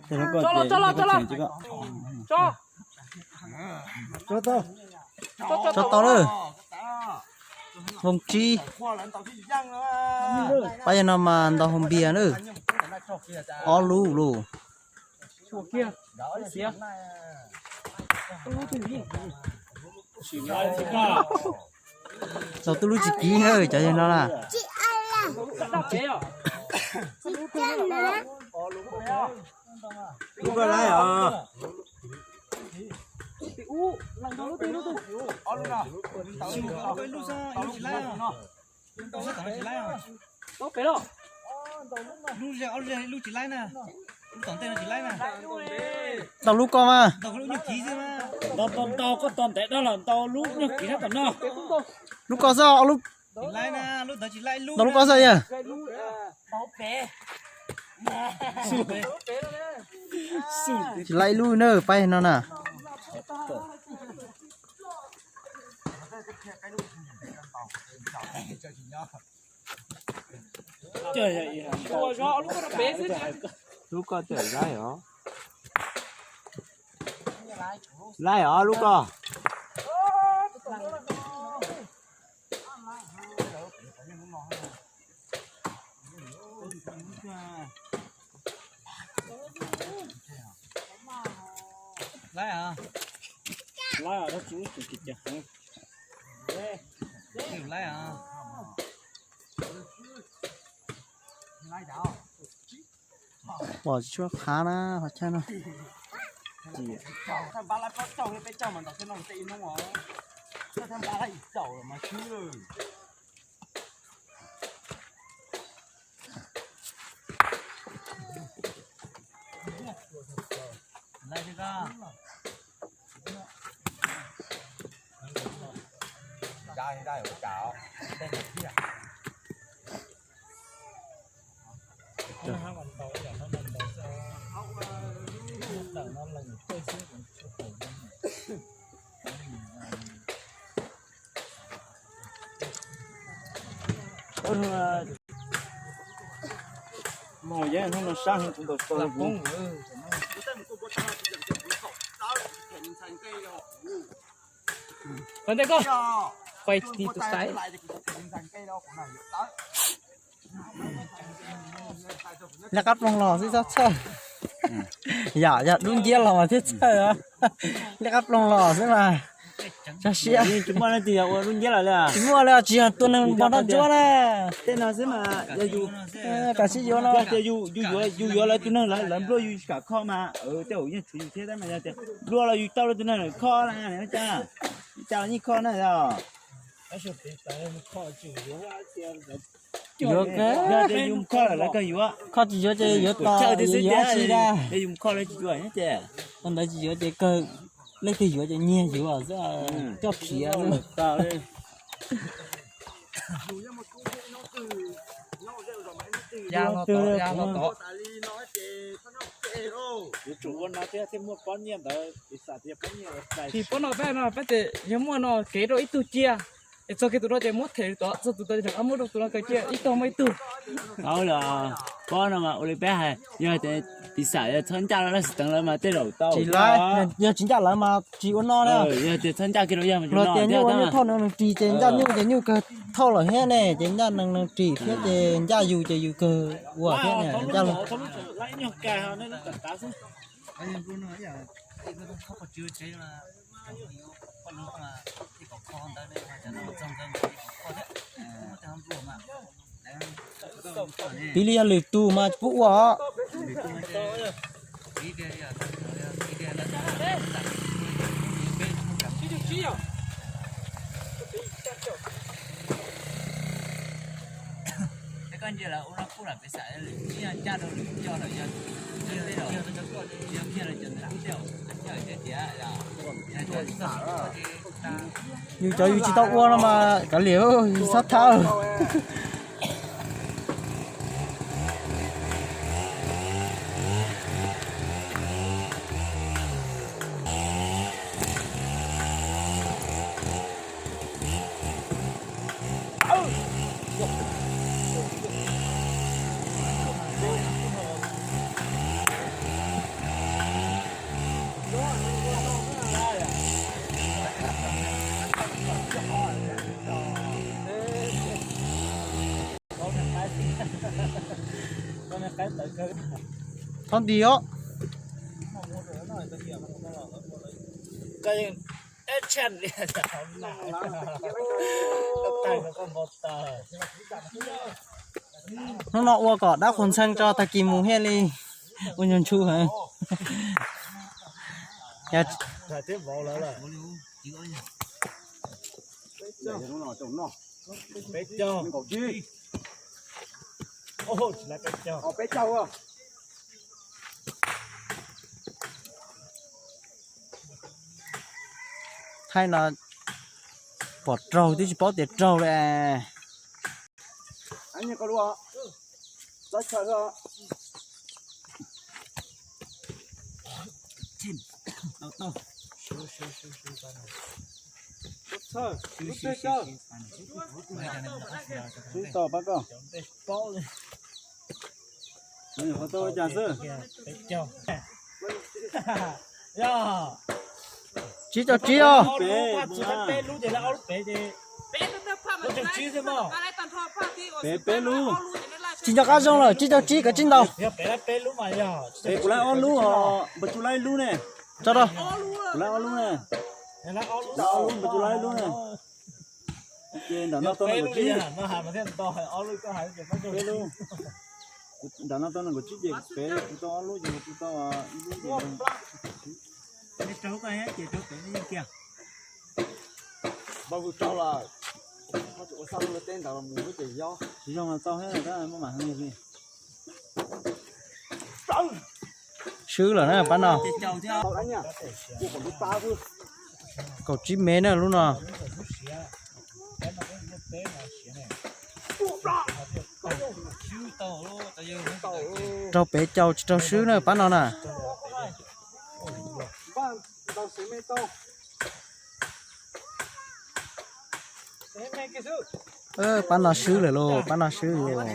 Tso los, tso los, tso los. Tso tau lawm. Voos tsib. Pab yawg no mas ntaus hauv npias na. Ob lub lus. Ntaus tuj lub tsis kiv na cov yawg no na. Lub koj laib os. Ntaus lub koj mas. Ntaus koj ntawm no los ntaus lub nyuag kiv sab tom no. Lub koj xwb, ntaus lub koj xwb yog. Tsis laib lub na pab no na. Lub koj tawm laib os. Laib os lub koj. Laib os. Laib os, laib os. Pom tsis tshua qhav na qhov chaw no. Mos yeeb hnub no sab heev tus ntaus tau. Ntej koj, pais tiv tus xaiv. Liab qab ploog los xwb txhob txhawj. Yam yog dub nciab los mas thiaj txhawj. Liab qab ploog los xwb mas. Tso siab. Tsis muaj leej twg yog ua dub nciab los li. Tsis muaj li, tsis yog tus neeg npog nrog ntsuab na. Tej no xwb mas yog yus, kav tsij yuav no. Yog tias yus yuav lawv tus neeg lawv nplua yus tsis kam kho mas tej zaum yeej tshuav yus thiab tab mas yog tias nplua los yus tau lawv tus neeg lawv kho na, cas los yeej kho na yog. Yuav kawg. Yog tias yus kho lawm lawv kawg yuav. Kho tsis yuav ces yuav tos yuav tsis da. Yog yus kho lawv tsis yuav ces, ua ntawd tsis yuav ces kawg, leej twg yuav ces nyiag yuav xwb, coj khiav. Yuav tsum ua no thiab thiaj muaj pob nyiaj ntawd, tsis pob no peb no peb ces yog muaj no kev rau ib tug cia, es txog kiag tus no ces muab them tod, txog tus tod ces rov qab muab rau tus no kawg cia, ib tog muaj ib tug. Pob no mas ua li peb hais, yog tias piv xam yog txhob ncaj lawv laj xwm teev lawv mas tej zaum tau. Tsis laib, yog tsis ncaj lawv mas tsis ua no na. Yog tias txhob ncaj kiag rau yog mas luag tias nyuj ua nyuj thauj nees ris ces ncaj nyuj ces nyuj kawg thauj lawm thiab ne, ces ncaj nees nees ris thiab ces ncaj yus ces yus kawg ua thiab ne, ncaj lawm. Piv li yog lwm tus mas tsis pub ua os. Yus cov yus tsis tau ua no mas kav liam, yus txhob thab. Txhob nti os. Hnub no ua kom dab qhuas ntxhee tso, tag kis mus thiaj li ua nyuag ntshu heev. Thaij no pom raug twb tsis paub tias raug li. Swb tau pab koj. Qhov tau cas xwb? Tsib caug tsib os. Peb peb lub. Tsis nco qab zoo lawm, tsib caug tsib kov tsib ntau. Peb kuv laib ob lub os, npawg Tsu laib ib lub ne. Tso rau. Kuv laib ob lub ne. Ob lub, npawg Tsu laib ib lub ne. Ces nram no tau nees nkaum tsib. Peb lub. Nram no tau nees nkaum tsib ces peb, kuv tau ob lub ces kuv tau ib lub ces. Npawg Hwm raug lawm, koj tsis ua xaj lub teb ntawd los mus lub ces yob. Tsis zoo mas tau thiab, muaj mam heev li. Swb lawm na pab no. Kaum tsib mev na lub no. Raug pem caug tsis raug swb na pab no na. Pab no swb lawm lauj, pab no swb lauj.